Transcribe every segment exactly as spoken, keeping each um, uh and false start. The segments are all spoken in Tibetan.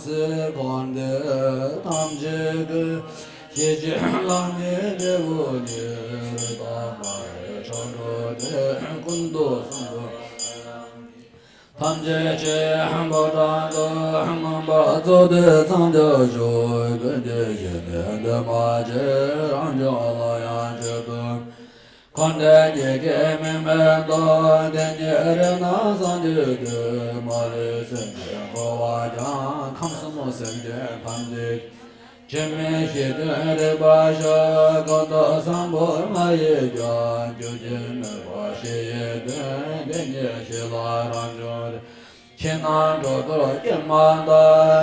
སྲིད་འཁོར་འདས་ཐམས་ཅད་ཀྱི། ཞི་བྱེད་ལམ་གྱི་འབྲས་བུ་ཉིད། རིག་པ་ལྔ་ཡི་མཆོག་འགྲུབ་སྟེ། ཀུན་ཏུ་བཟང་པོ་ཐམས་ཅད་ཀྱི། ཕོ་བྲང་དུ་མངོན་པར་རྫོགས་ཏེ་འཚང་རྒྱ་ཤོག་ཀུན་གྱི་ཞི་གནས་འདུས་མ་བྱས། རང་བྱུང་ལ་ཡང་བྱེད་དུ། འཁོར་འདས་གཉིས་ཀའི་མིང་མེད་དོ། དེ་ཉིད་རིག་ན་སངས་རྒྱས་འདོད། མ་རིག་སེམས་ཅན་འཁོར་བ་འཁྱམས། ཁམས་གསུམ་སེམས་ཅན་ཐམས་ཅད། ཁྱིམ་མེད་ཞི་དོན་རིག་པར་ཤོག་ཀུན་ཏུ་བཟང་པོ་ལྔ་ཡིས་ཀྱང་། རྒྱུ་ཅན་མེད་པ་ཞི་ཡི་དོན། དེ་ཉིད་ཞི་ལ་རང་བྱུང་རིག་ཕྱི་ནང་འགྲོ་ལྡོག་དཀྱིལ་མ་དག་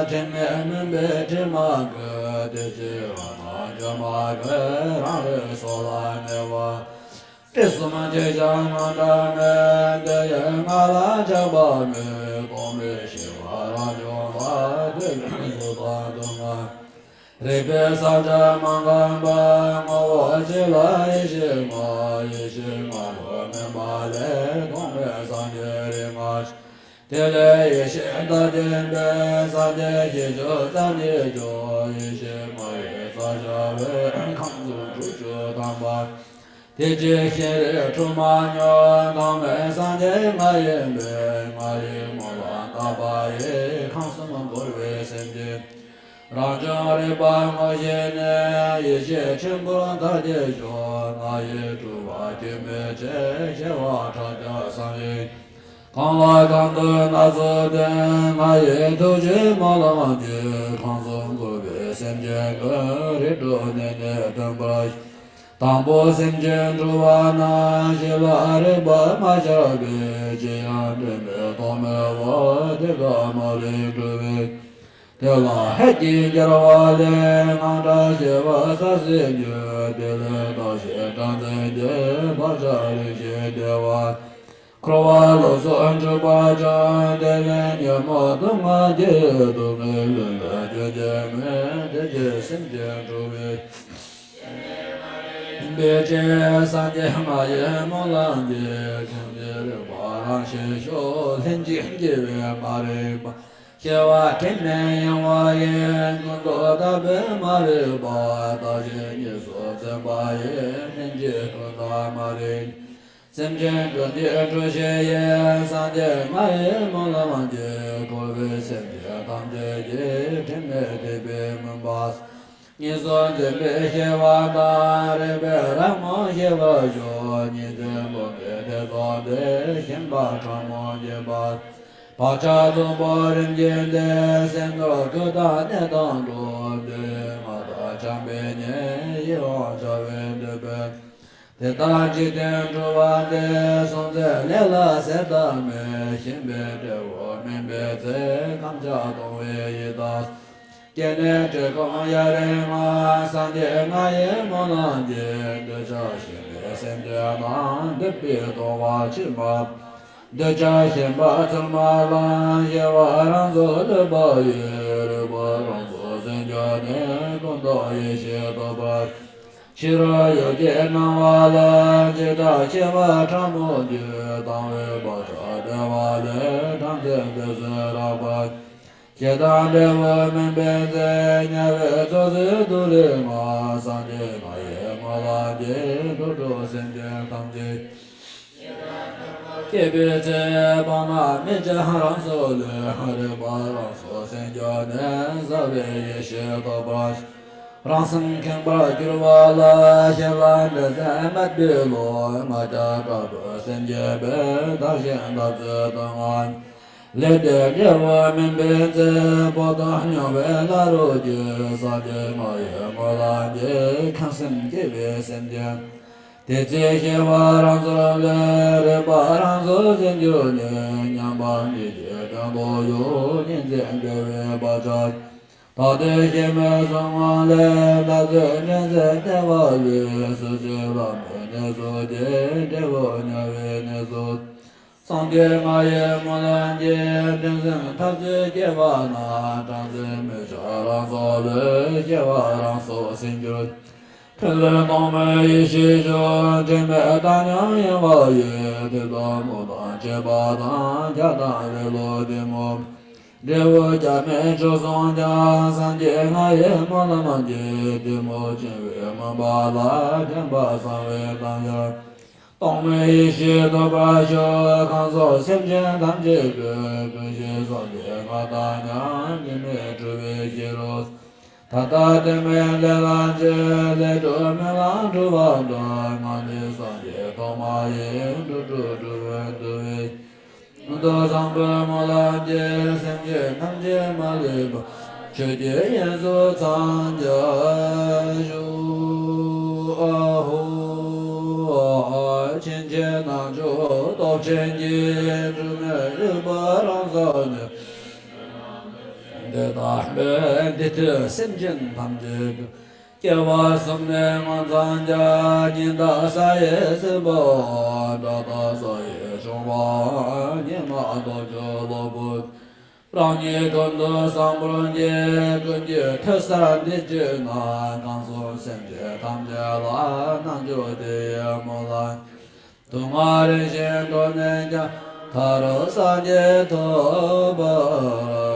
དྲི་མེད་མུན་པའི་དྲི་མ་གོས། དེ་ཕྱིར་འོད་སྣང་འགྱུ་མ་གོས། རང་རིག་སོ་ལ་གནས་པ། དྲི་གསུམ་ཆེ་ཆུང་མང་དྲགས་མེད། དེ་ཡི་ངང་ལ་ཆགས་པ་མེད། སྟོང་པའི་ཞི་བ་རང་བྱུང་ལ། དེ་ལས་ཚོགས་དང་སྡུག་བསྔལ། རིག་པའི་བསམ་བྱར་མ་འགགས་པ། ངོ་བོ་གཅིག་ལ་ཡེ་ཤེས་ལྔ། ཡེ་ཤེས་ལྔ་པོ་སྨིན་པ་ལས། སྟོང་པའི་སངས་རྒྱས་རིགས་ལྔ། དེ་ལས་ཡེ་ཤེས་མཐར་ཕྱིན་པའི། སངས་རྒྱས་བཞི་བཅུ་རྩ་གཉིས་ཀྱང་། ཡེ་ཤེས་ལྔ་ཡིས་རྩ་བྱ་བའི། ཁམས་གསུམ་དྲུག་ཅུ་ཐམ་པ། དེ་ཕྱིར་ཤེས་རིག་འཁྲུལ་མ་མྱོང་། ཐོག་མའི་སངས་རྒྱས་ང་ཡིན་པས། ང་ཡི་ངོ་ལ་བལྟ་བ་ཡིས། ཁམས་གསུམ་འཁོར་བའི་སེམས་ཅན། རང་བྱུང་རིག་པ་ངོ་ཤེས་ནས། ཡེ་ཤེས་ཆེན་པོར་མཐར་ཕྱིན་ཤོག་ང་ཡི་སྤྲུལ་པ་སྐྱེ་མེད་ཅིང་། ཤེས་པ་ཕྲག་བརྒྱ་བསམ་ཡས། གང་ལ་གང་འདུལ་སྣ་ཚོགས་ལྡན། ང་ཡི་ཐུགས་རྗེས་སྨོན་ལམ་གྱིས། ཁམས་གསུམ་འཁོར་བའི་སེམས་ཅན་ཀུན། རིགས་དྲུག་གནས་ནས་ཐོན་པར་ཤོག་དང་པོ་སེམས་ཅན་འཁྲུལ་པ་ན། ཞི་ལ་རིག་པ་མ་ཆགས་པས། ཅི་ཡང་དྲན་པའི་ཐོག་མེད་པ། དེ་དག་མ་རིག་འཁྲུལ་པའི། དེ་ལ་ཧད་ཀྱིས་འགྱུར་བ་ལས། དངངས་སྐྲག་ཞི་བ་ས་སྲིད་འགྱུར། དེ་ལས་བརྟགས་ཤིང་སྦྲང་རྩི་འགྱུར། བག་ཆགས་རིམ་བཞིན་བདེ་བ། འཁོར་བ་ལོག་སོགས་འཁྲུལ་པ་ཆགས། དེ་ལས་ཉོན་མོངས་སྡུག་བསྔལ་སྐྱེ། སྡུག་བསྔལ་ལུས་ལ་སྐྱོན་ཅན་མེད། དེ་ཕྱིར་སེམས་ཅན་འཁྲུལ་པའི། ཡིན་པའི་ཕྱིར། སངས་རྒྱས་ང་ཡི་སྨོན་ལམ་གྱིས། ཁྱོད་ཀྱི་རིག་པ་རང་ཞི་ཤོག་ལྷན་ཅིག་སྐྱེས་པའི་མ་རིག་པ། སྐྱེ་བ་དྲི་མེད་ཡེངས་པ་ཡིས། ཀུན་ཏུ་དག་པའི་མ་རིག་པ། བརྟགས་ཤིང་གཉིས་སུ་འཛིན་པ་ཡིས། ལྷན་ཅིག་ཀུན་བཏགས་མ་རིག་སེམས་ཅན་ཀུན་གྱི་འཁྲུལ་ཞིག་ཡིན། སངས་རྒྱས་ང་ཡི་སྨོན་ལམ་གྱིས། འཁོར་བའི་སེམས་ཅན་ཐམས་ཅད་ཀྱི། དྲི་མེད་ཐེག་པའི་མུན་པ། གཉིས་སུ་འཛིན་པའི་ཤེས་པ་དང་། རིག་པའི་རང་ངོ་ཤེས་པར་ཤོག་ཉིན་མཚན་སློབ་མའི་ཐེ་ཚོམ་སྟེ། ཞེན་པ་ཕྲ་མོ་འགྱེད་པ། བག་ཆགས་རྫུན་པོ་རིམ་གྱིས་འདས། སེམས་ནོར་རྒུད་དང་ནད་དང་འགྲོགས། འདོད་ཡོན་ལྔ་དང་བྱམས་པའི་ཉེས། ཡིད་འོང་བྱ་བའི་འདོད་པས། དེ་དག་འཇིག་རྟེན་འཁྲུལ་པ་འདི། སྲོག་འཛིན་ལས་ལ་ཟད་མཐའ་མེད། ཞེན་པའི་འབྲས་བུ་སྨིན་པའི་ཚེ། ཁམས་ཆགས་གདུང་བའི་ཡི་དྭགས། སྐྱེ་གནས་བཀྲེས་སྐོམ་ཡ་རབས་ལྔ། སངས་རྒྱས་ང་ཡི་སྨོན་ལམ་གྱིས། འདོད་ཆགས་ཞེན་པའི་སེམས་ཅན་རྣམས། འདོད་པའི་གདུང་བ་ཕྱིར་མ། འདོད་ཆགས་ཞེན་པ་ཚུར་མ་ལང་། ཞི་བ་རང་གཟུགས་ལུས་པ་ཡི། རིག་པ་རང་གཟུགས་སེམས་རྒྱུད་ནི། ཀུན་རྟོག་ཡེ་ཤེས་རྟོགས་པར། ཕྱི་རོལ་ཡུལ་གྱི་སྣང་བ་ལ། འཇིགས་སྐྲག་སྐྱེ་བ་ཕྲ་མོ་འགྱུར། དང་བའི་བག་ཆགས་བདེ་བ་ལས། སྦྲང་རྩི་འདོད་སྲེད་རགས་པ། ཞེ་སྡང་འབྲས་བུ་སྨིན་པའི་ཚེ། དམྱལ་བའི་ཚོགས་བསགས་དུག་རིགས་ལྔ། སངས་རྒྱས་ང་ཡི་སྨོན་ལམ་གྱིས། འགྲོ་དྲུག་སེམས་ཅན་ཐམས་ཅད། སྐྱེ་བའི་ཚེ། སྤང་བླང་མི་བྱ་རང་སྲོག་ལས། རིག་པ་རང་གཟུགས་སེམས་རྒྱུད་ནི། ཟབ་པའི་ཡེ་ཤེས་རྟོགས་པ། རང་སེམས་ཁེངས་པར་གྱུར་པ་ལ། ཞི་ལ་འདྲེ་སྲིན་དམད་པའི་ལུགས། ལྔ་བརྒྱ་དྲག་པོའི་སེམས་བསྐྱེད་པས། བདག་གཞན་འཐབ་རྩོད་སྡུག་བསྔལ། ལས་དེའི་འབྲས་བུ་སྨིན་པའི་ཚེ། བོགས་འཐོན་མྱོང་བའི་བླ་རོགས་ཀྱིས། སངས་རྒྱས་ང་ཡི་སྨོན་ལམ་གྱིས། ཁེངས་སེམས་སྐྱེས་པའི་སེམས་ཅན། དེ་ཚེ་ཞི་བ་རང་གཟུགས་ལས། རིག་པ་རང་གཟུགས་སེམས་རྒྱུད་ནི། མཉམ་པ་ཉིད་ཀྱི་དོན་རྟོགས་ཡུལ། ཉིན་མཚན་འགལ་བའི་བག་ཆགས། ད་ལྟའི་ཞེན་མེད་གཟུང་བ་ལས། འཐབ་རྩོད་འགྲན་སེམས་བརྟེན་པ་ལས། སུ་ཞིག་བླ་མེད་གནས་སུ་སྐྱེ། འབྲས་བུ་དམྱལ་བའི་གནས་སུ། སངས་རྒྱས་ང་ཡི་སྨོན་ལམ་གྱིས། འགྲན་སེམས་འཐབ་རྩོད་སྐྱེས་པ་ན། སྦྲང་རྩི་མི་བྱ་རང་སྲོག་ལས། སྐྱེ་བ་རང་སྲོག་སེམས་རྒྱུད། ཕྲིན་ལས་སྟོང་མེད་ཡེ་ཤེས་མཆོག་དྲི་མེད་བཏང་སྙོམས་གཡེང་བ་ཡི། ཐོས་དང་སྨྲ་དང་བྱེད་པ་དང་། རྒྱགས་དང་ལེ་ལོ་གཏི་མུག་འབྲས་བུ་རྒྱ་མེད་མཆོག་གསུམ་ཀྱང་། སངས་རྒྱས་ལྷ་ཡི་སྨོན་ལམ་གྱིས། གཏི་མུག་འཆིང་བའི་མུན་པ་ལ། ཕན་པ་གསང་བའི་དམ་ཆོས། སྟོང་མེད་ཡེ་ཤེས་ཐོབ་པར་ཤོག། གང་སོགས་སེམས་ཅན་ཐམས་ཅད་ཀྱི། ཀུན་གཞི་སངས་རྒྱས་ང་དང་མཉམ། འགྱུར་མེད་གྲུབ་པའི་ཕྱིར་རོ། ད་ལྟ་དུས་མིན་ལས་ལམ་གྱི། ལས་སྒྲུབ་སྨོན་ལམ་འགྲུབ་པར་འགྲོ། ང་ནི་སངས་རྒྱས་ཐོག་མ་ཡིན། འགྲོ་དྲུག་འགྲོ་བའི་འདུལ་བའི། ཀུན་ཏུ་བཟང་པོའི་སྨོན་ལམ་གྱིས། སེམས་ཅན་ཐམས་ཅད་མ་ལུས་པ། ཆོས་ཀྱི་དབྱིངས་སུ་འཚང་རྒྱ་ཤོག། ཨ་ཧོ། ཕྱིན་ཆད་ནམ་མཆོག་སྟོབས་ཆེན་གྱིས། འགྱུར་མེད་རིག་པ་རང་སར་ཉིད། དེ་དག་པས་འདི་ཐོས་སེམས་ཅན་ཐམས་ཅད་ཀྱི། སྐྱེ་བ་གསུམ་ནས་མངོན་འཚང་རྒྱ། ཉི་ཟླ་ས་ཡི་སྲིན་པོའམ། དགྲ་དང་ས་ཡི་མཆོང་བའམ། ཉི་མ་ལྟོ་འགྱུར་གློ་བུར། རང་ཉིད་ཀུན་ཏུ་བཟང་པོར་འགྱུར། ཀུན་གྱིས་ཐོས་བསམ་འདི་བགྱིས་ན། གང་སོགས་སེམས་ཅན་ཐམས་ཅད་ལ། རྣལ་འབྱོར་དེ་ཡི་སྨོན་ལམ། དུག་ལྔ་རིམ་བཞིན་གྲོལ་ནས་ཀྱང་། མཐར་སངས་རྒྱས་ཐོབ་པར།